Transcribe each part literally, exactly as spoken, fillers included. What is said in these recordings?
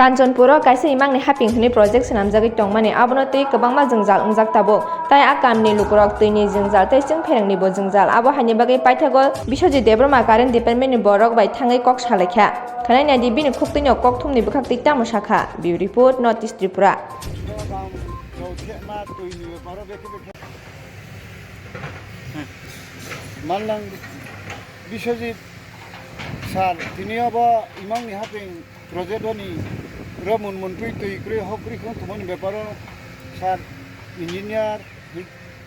Kanchanpuro kaisa imangni haping hwnwi project swnamjagwi tongmani, abono twi kwbangma jwngjal wngjak tabuk. Tai a kamni lukurok twini jwngjal tei chwngpherengnibo jwngjal. Abo haini bagwi paithago Biswajit Debbarma current departmentni borok bai thangwi kok salaikha. Khwnai naidi bini khuktwino kokthumni bwkhaktwi tamo sakha. Bureau report, North East Tripura. Manlang Biswajit sir, tini obo imangni haping project oni ro mun mun twi twi kwrwi hok kwrwi khwng tongmani beparo sir, engineer,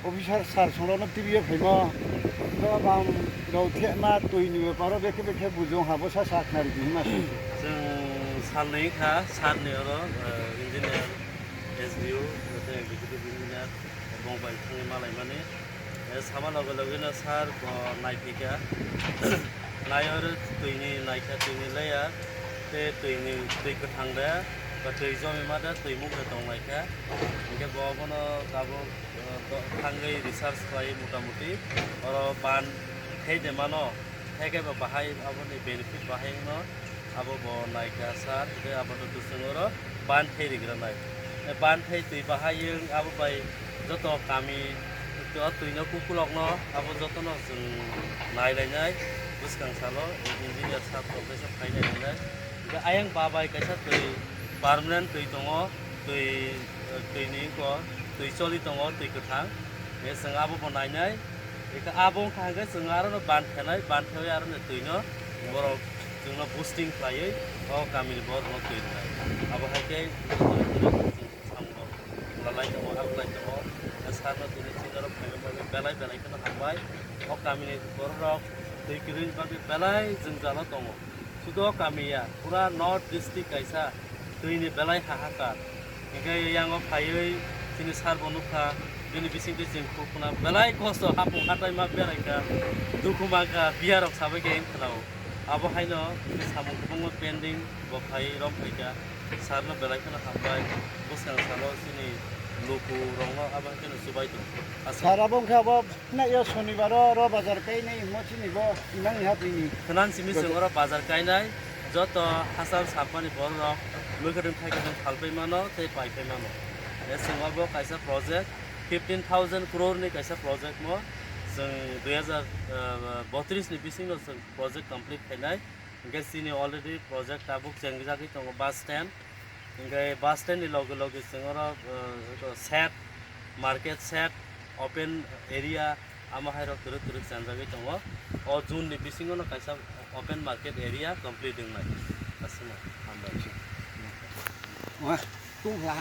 officer sir songrokno twiwi phaimo. Bo bang rok thekma twini beparo bekhe bekhe bujong ha, bo sa sa khnari twi hima se. Chwng salni wngkha, sir ni oro, eh, engineer, S D O, tei executive engineer, bong bai thangwi malaimani. Eh, sama loge loge no sir bo naiphika. Nai oro twini naikha, twini layer, tei twini twi kwthang de, ba twi jomi ma de, twi muk de tong naikha. Hinkhe bo bono tabuk, eh, do-, thangwi research khlai motamuti. Oro ban thei de mano, theke ba bahai aboni benefit bahai wngno. Abo bo naikha sir, tei abo to bwswng oro ban thai rigra nai. E ban thai twi bahai wng abo bai joto kami o twi no kukulok no abo joto no chwng nai lai nai, bwskang salo engineer sir professor khai nai lai nai. Hingke ayang ba bai kaisa twi permanent twi tongo, twi, twi ni ko twi choli tongo, twi kwthang. E chwng abo bo nai nai. Eka abo wngkha hwnkhe chwng aro no ban khenai, ban khewi aro no twi no borok chwngno boosting khlaiwi o kamini borok no twi rwnai. Abo hai khe joto no twi rok chwng samung rok lalai tongo, haklai tongo. Sir no tini chini oro phaima bagwi belai belai kheno hambai. O kamini borok rok twi kwrwini bagwi belai jwngjalo tongo. Sudo kamiya, pura North District kaisa twini belai hahakar. Hingke yango phaiwi chini sir bo nukha, bini bisingtwi chwng khukna belai kosto, hapung hatai ma beraikha, dukhu mankha, biya rok sabai khe wng khnao. Abo haino samung kwbangma pending bo phai rom phaikha, sir no belai kheno hambai, bwskang salo chini luku rokno abo hai kheno chubai tongo. Aswk. Sir abo wngkha abo Naio sonibaro ro bazar kainai himo chini bo imang ni hapini. Khwnang simi chwng oro bazar kainai, joto hachal sampani borok rok mwkhwtwng thaikwtwng phalpai mano tei paipai mano. E chwng obo kaisa project fifteen thousand crore ni kaisa project mo chwng dui hazar botris ni bisingo chwng project complete khainai. Hingke chini already project tabuk chengjagwi tongo bus stand. Hingke bus stand ni loge loge chwng oro, eh, shed, market shed, open area, amo hai rok twrwk twrwk chanjagwi tongo. O June ni bisingo no kaisa open market area complete wngnai. Aswkno hambai. Wah, tungla.